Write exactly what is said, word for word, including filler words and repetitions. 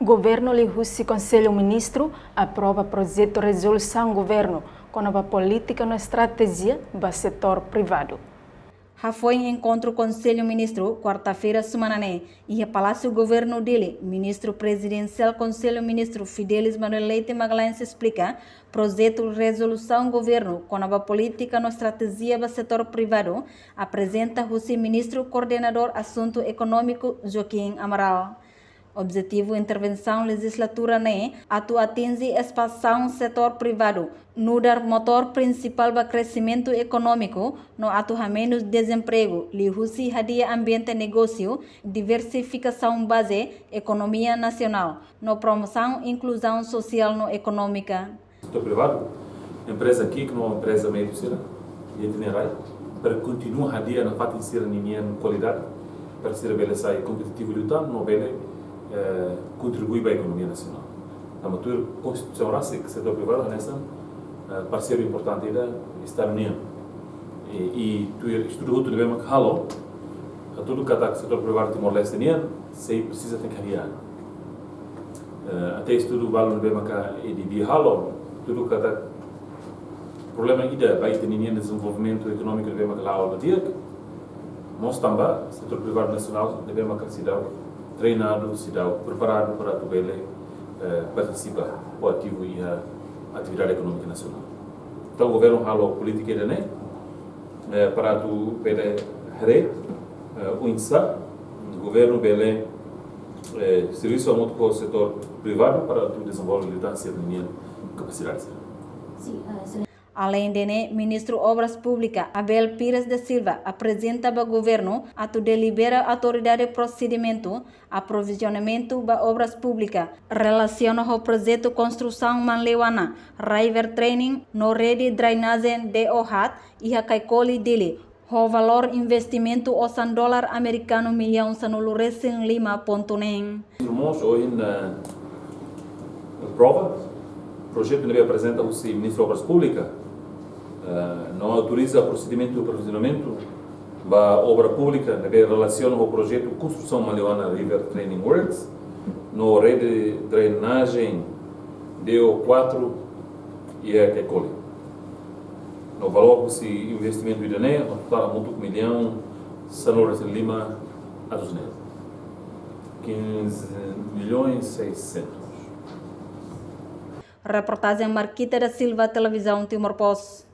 Governu liuhusi Konsellu Ministru aprova projetu rezolusaun governu kona-ba polítika no estratéjia ba setór privadu. Hafoin enkontru Konsellu Ministru, kuarta-feira semana ne'e, iha Palásiu Governu Dili, Ministru Prezidensiál Konsellu Ministru Fidelis Manuel Leite Magalhães esplika projetu rezolusaun governu kona-ba polítika no estratéjia ba setór privadu, aprezenta husi Ministru Koordenadór Asuntu Ekonómiku Joaquim Amaral. Objetivu intervensaun lejizlatura ne'e atu atinje espansaun setór privadu, nu'udar motór prinsipál ba kresimentu ekonómiku, no atu hamenus dezempregu, liuhusi hadi'a ambiente negósiu, diversifikasaun baze ekonomia nasionál, no promosaun inkluzaun sosiál no ekonómika. Setór privadu, empreza ki'ik no empreza médiu sira, iha ita-nia rai, para kontinua hadi'a nafatin sira-ninian kualidade, para sira bele sai kompetitivu liután, no bele, eh, kontribui ba ekonomia nasionál. Tanba tuir Konstituisaun rasik, setór privadu hanesan, eh, parseiru importante ida Estadu nian. I, i tuir estudu hotu ne'ebé mak halo, hatudu katak setór privadu Timor-Leste nian, sei presiza tenke hadi'a. Eh, até estudu balu ne'ebé maka ADB halo, hatudu katak problema ida ba ita-ninian dezenvolvimentu ekonómiku ne'ebé maka la'o di'ak, mós tanba setór privadu nasionál ne'ebé maka seidauk treinadu, seidauk preparadu para atu bele, eh, partisipa ho ativu iha atividade ekonómika nasionál. Entaun, governu halo polítika ida-ne'e, eh, para atu bele haree, eh, oinsá governu bele, eh, servisu hamutuk ho setór privadu para atu dezenvolve liután sira-nian kapasidade sira. Sin, eh, sele- Alende ne'e, Ministru Obras Públikas, Abel Pires da Silva, aprezenta ba governu atu delibera autoridade prosedimentu aprovizionamentu ba obras públikas relasiona ho projetu konstrusaun Manleuana River Training no rede drenajen D O haat iha Caicoli, Dili, ho valór investimentu osan dolar amerikanu millaun sanulu-resin-lima pontu neen. Irmãos, ohin, eh, aprova projetu ne'ebé aprezenta husi Ministru Obras Públikas, eh, no autoriza prosedimentu aprovizionamentu ba obra públika ne'ebé relasiona ho projetu konstrusaun Manleuana River Training Works, no rede drenajen D O quatro iha Caicoli. No valór husi investimentu ida-ne'e, no totál hamutuk millaun sanulu-resin-lima atus neen. Quinze milhões seiscentos. Reportajen Marquita da Silva, Televizaun Timor Post.